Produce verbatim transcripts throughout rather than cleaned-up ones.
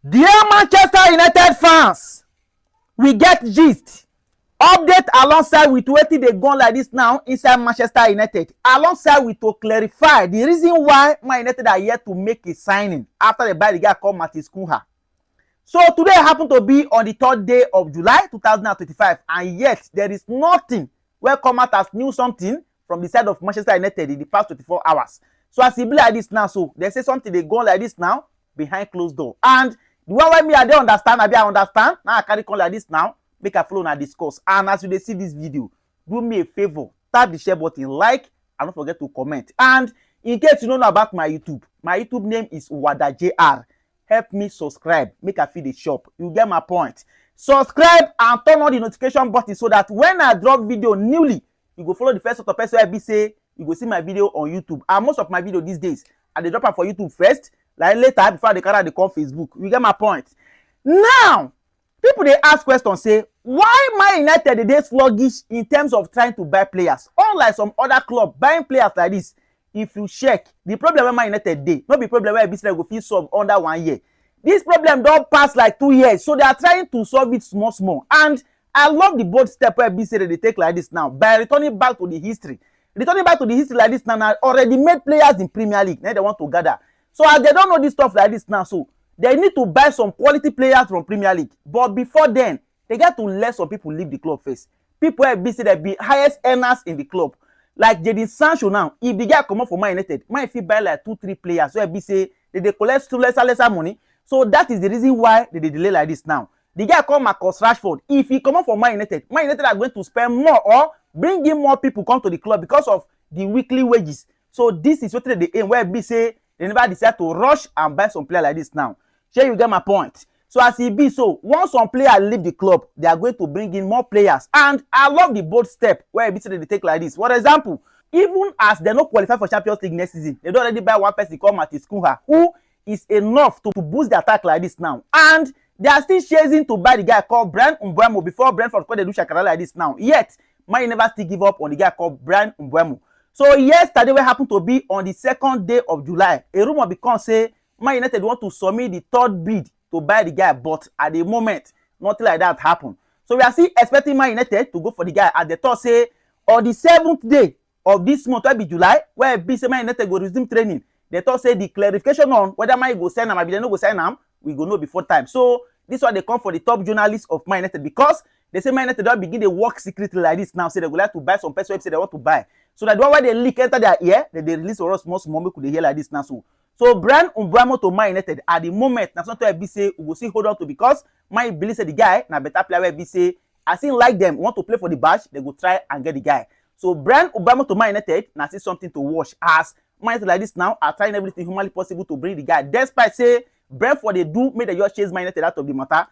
Dear Manchester United fans, we get gist. Update alongside with wetin dey go on like this now inside Manchester United. Alongside with to clarify the reason why Man United are yet to make a signing after they buy the guy called Matheus Cunha. So today happen to be on the third day of July two thousand and twenty-five, and yet there is nothing wey come out as new something from the side of Manchester United in the past twenty-four hours. So as e be like this now, so they say something dey go on like this now behind closed door. And the one wey me I dey understand, abi I understand, now I carry come like this now, make I follow una discuss. And as you dey see this video, do me a favor, tap the share button, like, and don't forget to comment. And in case you don't know about my YouTube, my YouTube name is Wada J R. Help me subscribe, make I fit dey shop. You get my point. Subscribe and turn on the notification button so that when I drop video newly, you go follow the first sort of person wey be say you go see my video on YouTube. And most of my video these days, I dey drop am for YouTube first, like later before I dey carry am dey come Facebook. You get my point. Now, people dey ask question say, why Man United dey dey sluggish in terms of trying to buy players? Unlike some other club, buying players like this, if you check, the problem wey Man United dey, no be problem wey be say dem go fit solve under one year. This problem don pass like two years, so they are trying to solve it small small. And I love the bold step wey be say dem dey take like this now by returning back to the history. Returning back to the history like this now, na already made players in Premier League na they want to gather. So as they don't know this stuff like this now, so they need to buy some quality players from Premier League. But before then, they get to let some people leave the club first. People wey be say they be highest earners in the club. Like Jadon Sancho now, if the guy comot for Man United, Man fit buy like two, three players wey be say they dey collect too lesser, lesser money. So that is the reason why they dey delay like this now. The guy called Marcus Rashford. If he comot for Man United, Man United are going to spend more or bring in more people come to the club because of the weekly wages. So this is wetin they dey aim, wey be say they never decide to rush and buy some player like this now. Shey you get my point? So as e be so, once some player leave the club, they are going to bring in more players. And I love the bold step wey be say they dey take like this. For example, even as they no qualify for Champions League next season, they don already buy one person called Matheus Cunha, who is enough to, to boost the attack like this now. And they are still chasing to buy the guy called Bryan Mbeumo before Brentford come dey do shakara like this now. Yet, Man U never still give up on the guy called Bryan Mbeumo. So yesterday, wey happen to be on the second day of July, a rumor be come say Man United want to submit the third bid to buy the guy, but at the moment, nothing like that happen. So we are still expecting Man United to go for the guy, as they talk say on the seventh day of this month, wey be July, wey be say Man United go resume training, they talk say the clarification on whether Man U go sign am abi they no go sign am, we go know before time. So this one dey come for the top journalists of Man United, because they say Man United don begin dey work secretly like this now, say they go like to buy some person wey say they want to buy. So that the one wey dey leak enter their ear, they dey release for us small small, make we dey hear like this now. So, so Bryan Mbeumo to Man United at the moment na something wey be say we go still hold on to, because Man U believe say the guy na better player wey be say as he like them, want to play for the badge, they go try and get the guy. So Bryan Mbeumo to Man United na still something to watch, as Man United like this now are trying everything humanly possible to bring the guy, despite say Brentford dey do make they just chase Man United out of the matter.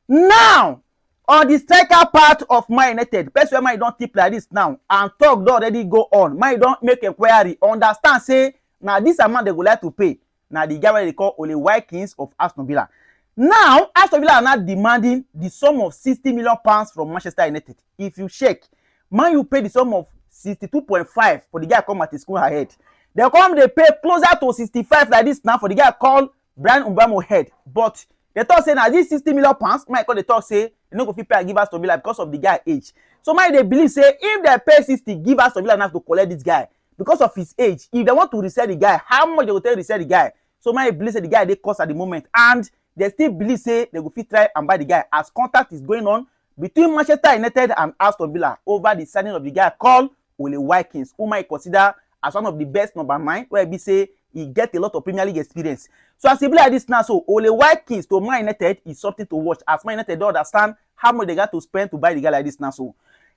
Now, on the striker part of Man United, person wey Man U don tip like this now, and talk don already go on. Man U don make inquiry, understand say na this amount they go like to pay. Na the guy wey they call Ollie Watkins of Aston Villa. Now, Aston Villa are now demanding the sum of sixty million pounds from Manchester United. If you check, Man U pay the sum of sixty-two point five for the guy called Matheus Cunha head. They come dey pay closer to sixty-five like this now for the guy called Bryan Mbeumo head. But they talk say na this sixty million pounds, Man U come dey talk say they no go fit pay am give Aston Villa because of the guy age. So Man U dey believe say if they pay sixty give Aston Villa now to collect this guy because of his age, if they want to resell the guy, how much they go take resell the guy? So Man U believe say the guy dey cost at the moment, and they still believe say they go fit try and buy the guy, as contact is going on between Manchester United and Aston Villa over the signing of the guy called Ollie Watkins, whom I consider as one of the best number nine, wey be say he get a lot of Premier League experience. So as e be like this now, so Ollie Watkins to Man United is something to watch, as Man United don understand how much they got to spend to buy the guy like this now. So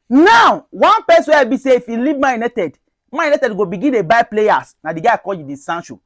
now, one person wey be say if he leave Man United, Man United go begin dey buy players. Na the guy called Jadon Sancho.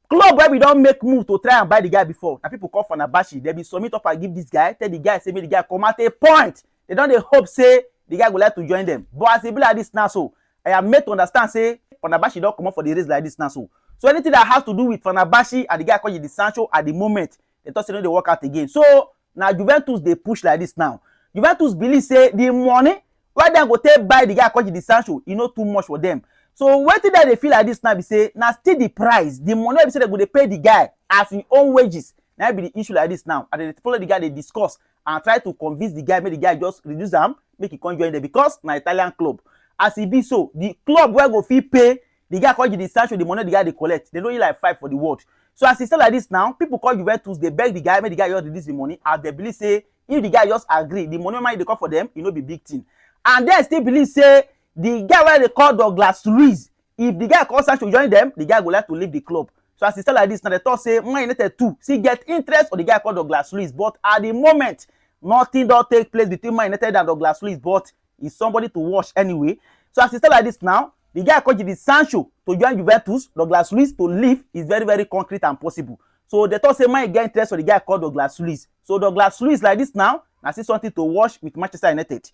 Club wey we don make move to try and buy the guy before, na people call Fenerbahce. They be submit offer give this guy, tell the guy say make the guy come at a point. They don dey hope say the guy go like to join them. But as e be like this now, so I am made to understand say Fenerbahce don comot for the race like this now. So, so anything that has to do with Fenerbahce and the guy called Jadon Sancho at the moment, they talk say no dey work out again. So na Juventus dey push like this now. Juventus believe say the money wey dem go take buy the guy called Jadon Sancho, e no too much for them. So wetin dem dey feel like this now be say na still the price, the money wey be say dem go dey pay the guy as him own wages, Na be the issue like this now. And they follow the guy, they discuss and try to convince the guy, make the guy just reduce am, make he come join them because na Italian club. As e be so, the club wey go fit pay the guy called Jadon Sancho the money the guy dey collect, they no even like fight for the world. So as e start like this now, people call Juventus, they beg the guy, make the guy just release the money, as they believe say if the guy just agree, the money wey dey come for them, e no be big thing. And they still believe say the guy wey they call Douglas Luiz, if the guy call Sancho join them, the guy go like to leave the club. So as e start like this now, they talk say Man United too still get interest for the guy called Douglas Luiz, but at the moment, nothing don take place between Man United and Douglas Luiz, but he's somebody to watch anyway. So as e start like this now, the guy called Jadon Sancho to join Juventus, Douglas Luiz to leave is very, very concrete and possible. So they talk say Man U get interest for the guy called Douglas Luiz. So Douglas Luiz like this now, na still something to watch with Manchester United.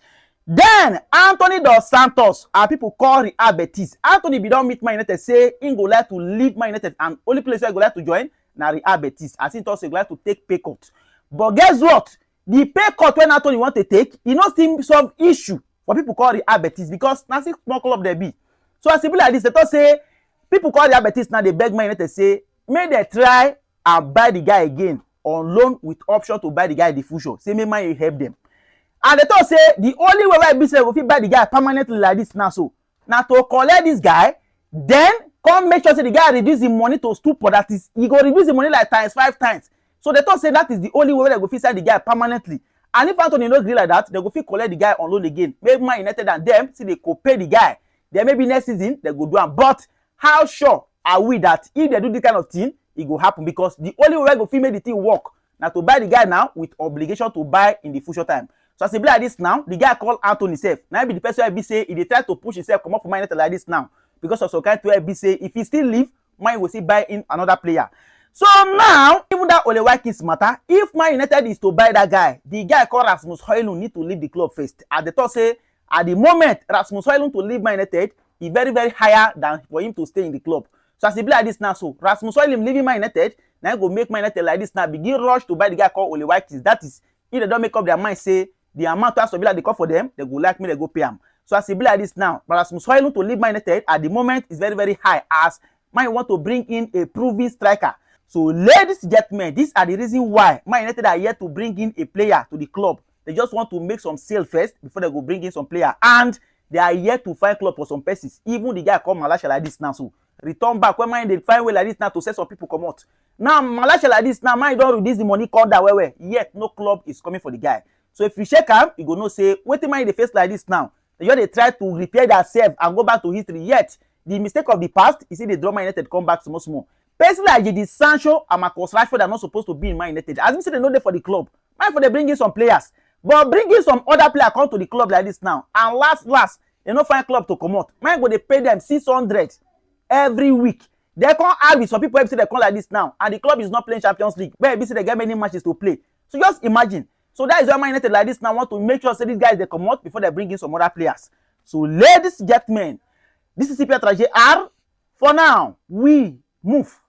Then Anthony Dos Santos, as people call Real Betis. Anthony bin don meet Man United, say he go like to leave Man United, and only place wey he go like to join na Real Betis. As he talk say he go like to take pay cut. But guess what? The pay cut wey Anthony want to take, e no still solve issue for people call Real Betis, because na still small club they be. So as e be like this, they talk say people call Real Betis now, they beg Man United say make they try and buy the guy again on loan with option to buy the guy in the future. Say make Man U help them. And they talk say the only way wey be say go fit buy the guy permanently like this now, so na to collect this guy, then come make sure say the guy reduce the money to stupid. That is, he go reduce the money like times five times. So they talk say that is the only way wey they go fit sign the guy permanently. And if Anthony no gree like that, they go fit collect the guy on loan again. Make Man United and them see they go pay the guy. Then maybe next season they go do am. But how sure are we that if they do this kind of thing, it go happen? Because the only way we go fit make the thing work na to buy the guy now with obligation to buy in the future time. So as e be like this now, the guy called Anthony sef, na be the person wey be say he dey try to push himself comot for Man United like this now, because of some kind thing wey be say if he still leave, Man U go still buy in another player. So now, even that Ole Watkins matter, if Man United is to buy that guy, the guy called Rasmus Højlund need to leave the club first. As they talk say, at the moment, Rasmus Højlund to leave Man United is very, very higher than for him to stay in the club. So as e be like this now, so Rasmus Højlund leaving Man United, now go make Man United like this now begin rush to buy the guy called Ole Watkins. That is, if they don't make up their mind, say the amount of Villa they call for them, they go like me, they go pay him. So as e be like this now, but Rasmus Højlund to leave Man United at the moment is very, very high, as Man U want to bring in a proven striker. So, ladies and gentlemen, these are the reason why Man United are yet to bring in a player to the club. They just want to make some sale first before they go bring in some player, and they are yet to find club for some persons. Even the guy called Malacia like this now, so return back when Man U dey find way like this now to sell some people comot. Now Malacia like this now, Man U don reduce the money, come down well well. Yet no club is coming for the guy. So if you check am, you go know say wetin Man U dey face like this now, they just dey try to repair themselves and go back to history. Yet the mistake of the past is say they draw Man United come back small small. Person like Jadon Sancho and Marcus Rashford are not supposed to be in Man United. As we say, they no dey for the club. Man U for dey bring in some players, but bringing some other player come to the club like this now, and last last, they no find club to comot. Man U go dey pay them six hundred every week. They come add with some people wey be say they come like this now, and the club is not playing Champions League, where be say they get many matches to play. So just imagine. So that is why Man United like this now want to make sure say these guys they comot before they bring in some other players. So, ladies and gentlemen, this is C P R Traje R. For now, we move.